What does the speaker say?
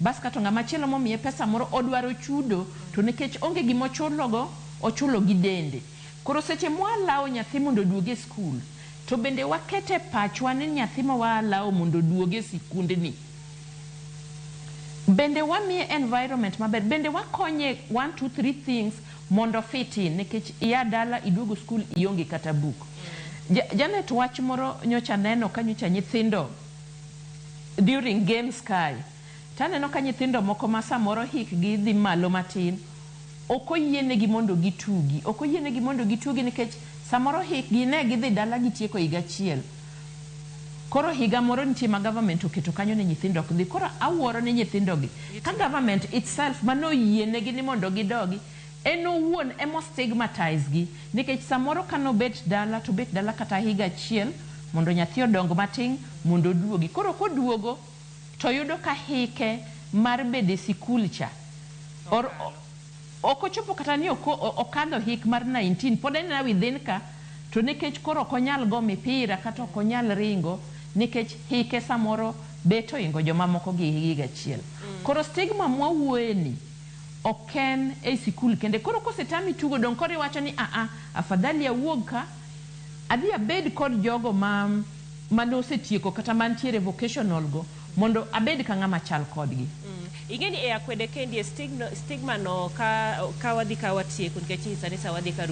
Bas kato ng'ama chielo momiye pesa moro odwaro chudo, to nikech onge gima ochulogo, ochulo gi dende. Koro seche mwalawo nyathi mondo oduog e skul, to bende wakete pachwa ni nyathi ma walawo mondo oduog e sikundni, bende wamiye environment maber, bende wakonye one, two, three things mondo fit in, nikech iya dala iduogo skul ionge kata buk. Janet, wach moro nyocha neno ka nyocha nyithindo during games kae, taneno ka nyithindo moko ma samoro hikgi dhi malo matin ok oyienegi mondo gitugi, ok oyienegi mondo gitugi nikech samoro hikgi ne gidhi dala gitieko higa achiel. Koro higa moro nitie ma government oketo kanyo ni nyithindo ok dhi. Koro awuoro ni nyithindogi ka government itself manoyienegi ni mondo gidogi, en owuon emo stigmatize gi, nikech samoro kanobet dala to bet dala kata higa achiel mondo nyathi odong matin mondo oduogi. Koro koduogo to yudo ka hike mar bedo e sikul cha ok ochopo, kata ni ok okadho hik mar 19, pod en within ka, to nikech koro ok onyal go mipira kata ok onyal ringo nikech hike samoro bet oingo jomamoko gi higa achiel. Koro stigma mwawuoye ni ok en e sikul kende. Koro kosetami tugo dong koro iwacho ni aa, afadhali awuog ka adhi abed kod jogo ma manosetieko kata mantiere vocational go mondo abed ka ng'ama chal kodgi. Ing'e ni e akwede kendi e stigma, stigma no ka wadhi ka watieko, nikech nyisa ni sa wadhi ka.